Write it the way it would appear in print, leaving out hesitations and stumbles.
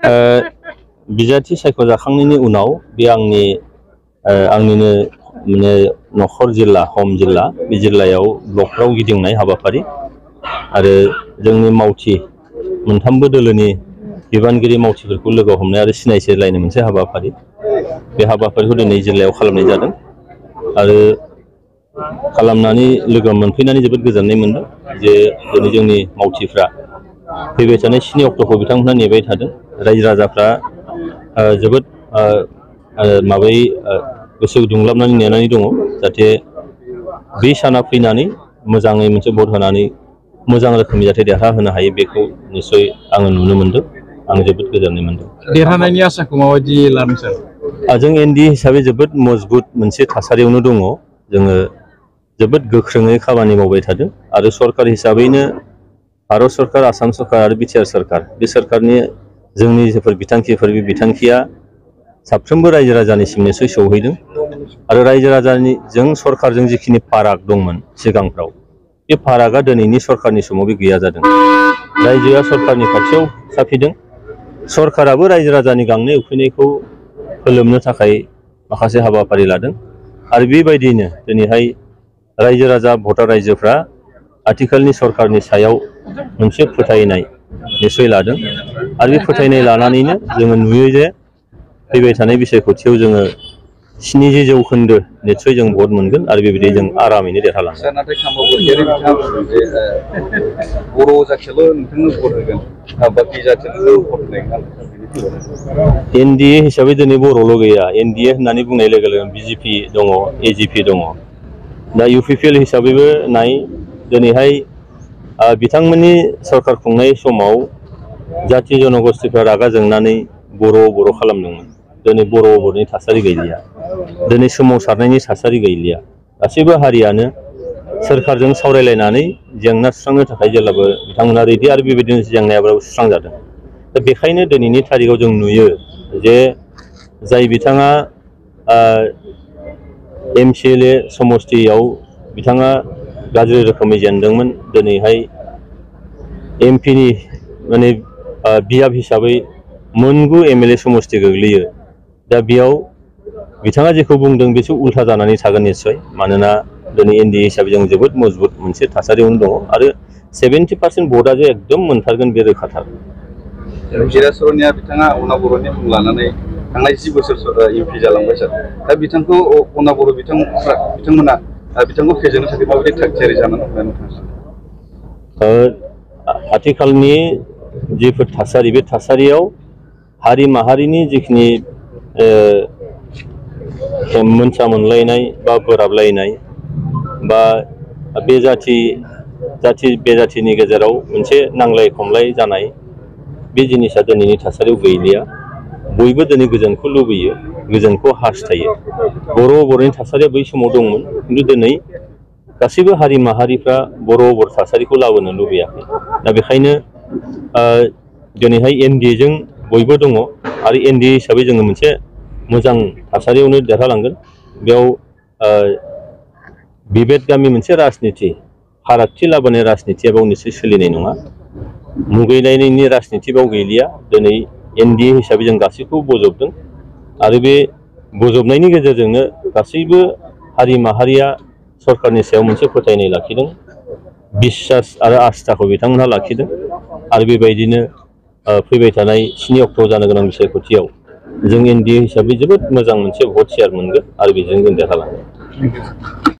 बिजाथि सायख'जाखांनायनि उनाव बे आंनिनो माने नखर जिल्ला हम जिल्ला बे जिल्लायाव ब्लकफ्राव गिदिंनाय हाबाफारि आरो जोंनि मावथि मोनथामबो दोलोनि बिबानगिरि मावथिफोरखौ लोगो हमनाय आरो सिनायथिलायनाय मोनसे हाबाफारि बे हाबाफारिखौ दिनै जिल्लायाव खालामनाय जादों आरो खालामनानै लोगो मोनफैनानै जोबोद गोजोननाय मोनदों जे दिनै जोंनि मावथिफ्रा फैबाय थानाय 7 अक्ट'खौ बिथांमोनहा नेबाय थादों रायजो राजाफ्रा जोबोद माबायै गोसो दुंलाबनानै नेनानै दङ जाहाथे बे साना फैनानै मोजाङै मोनसे भट होनानै मोजां रोखोमै जाहाथे देरहा होनो हायो बेखौ निश्चय आङो नुनो मोनदों आं जोबोद गोजोननाय मोनदों। देरहानायनि आसाखौ माबायदि लादों सार? जों एनडिए हिसाबै जोबोद मजबुत मोनसे थासारियावनो दङ जोङो जोबोद गोख्रोङै खामानि मावबाय थादों आरो सरकार हिसाबैनो भारत सरकार आसाम सरकार आरो बिटिआर सरकार बे सरकारनि जोंनि जेफोर बिथांखिफोर बे बिथांखिया साफ्रोमबो रायजो राजानिसिम निश्चय सौहैदों आरो रायजो राजानिजों सरकारजों जिखिनि फाराग दंमोन सिगांफ्राव बे फारागा दिनैनि सरकारनि समाव बे गैया जादों। रायजोआ सरकारनि खाथियाव साफिदों सरकाराबो रायजो राजानि गांनाय उखैनायखौ फोलोमनो थाखाय माखासे हाबाफारि लादों आरो बेबायदियैनो दिनैहाय रायजो राजा भटार रायजोफ्रा आथिखालनि सरकारनि सायाव मोनसे फोथायनाय निश्चय लादों आरो बे फोथायनाय लानानैनो जोङो नुयो जे फैबाय थानाय बिसायख'थियाव जोङो 70% निश्चय जों भट मोनगोन आरो बेबायदि जों आरामैनो देरहालांगोन। नाथाय खामाव बरगयारि बिथाङा बुंदों जे बर' जाथियाल' नोंथांनो भट होगोन बाखि जाथियानो भट होनाय नङा। एनडिए हिसाबै दिनै बर'ल' गैया एनडिए होननानै बुंनाय लोगो लोगो बिजेपि दङ एजिपि दङ दा इउपिपिएल हिसाबैबो नाय दिनैहाय बिथांमोननि सरकार खुंनाय समाव जाथि जनगोष्ठीफ्रा रागा जोंनानै बर' खालामदोंमोन दिनै बर'नि थासारि गैलिया दिनै सोमावसारनायनि थासारि गैलिया गासैबो हारियानो सोरखारजों सावरायलायनानै जेंना सुस्रांनो थाखाय जेब्लाबो बिथांमोना रेडि आरो बेबायदिनो जेंनायाबो सुस्रांजादों दा बेखायनो दिनैनि थारिखआव जों नुयो जे जाय बिथाङा एमसिएलए समस्तियाव बिथाङा गाज्रि रोखोमै जेनदोंमोन दिनैहाय एमपिनि माने बियाब हिसाबै मोनगु एमएलए समस्ति गोग्लैयो दा बेयाव बिथाङा जेखौ बुंदों बेसो उल्था जानानै थागोन निश्चय मानोना दिनै एनडिए हिसाबै जों जोबोद मजबुत मोनसे थासारियावनो दङ आरो 70% भटआ जे एकदम मोनथारगोन बे रोखाथार। हिराचरनिया बिथाङा अना बर'नि मुं लानानै थांनाय 10 बोसोर एमपि जालांबाय सार दा बिथांखौ अना बर' बिथांमोना बिथांखौ फेजेननो थाखाय माबायदि थागथियारि जानानै दं नोंथाङा? आथिखालनि जिफोर थासारि बे थासारियाव हारि माहारिनि जिखिनि मोनसा मोनलायनाय बा बोराबलायनाय बा बे जाथिनि गेजेराव मोनसे नांलाय खमलाय जानाय बे जिनिसा दिनैनि थासारियाव गैलिया बयबो दिनै गोजोनखौ लुबैयो गोजोनखौ हास्थायो बर'नि थासारिया बै समाव दंमोन खिन्थु दिनै गासैबो हारि माहारिफ्रा बर' थासारिखौ लाबोनो लुबैयाखै दा बेखायनो दिनैहाय एनडिएजों बयबो दङ आरो एनडिए हिसाबै जोङो मोनसे मोजां थासारियावनो देरहालांगोन बेयाव बिबेदगामि मोनसे राजनिति फारागथि लाबोनाय राजनितिया बेयाव निश्चय सोलिनाय नङा मुगैलायनायनि राजनिति बेयाव गैलिया दिनै एनडिए हिसाबै जों गासैखौबो बजबदों आरो बे बजबनायनि गेजेरजोंनो गासैबो हारि माहारिया सरकारनि सायाव मोनसे फोथायनाय लाखिदों बिश्वास आरो आस्थाखौ बिथांमोनहा लाखिदों आरो बेबायदिनो फैबाय थानाय 7 अक्ट'आव जानो गोनां बिसायख'थियाव जों एनडिए हिसाबै जोबोद मोजां मोनसे भट शेयार मोनगोन आरो बेजों जों देरहालांगोन।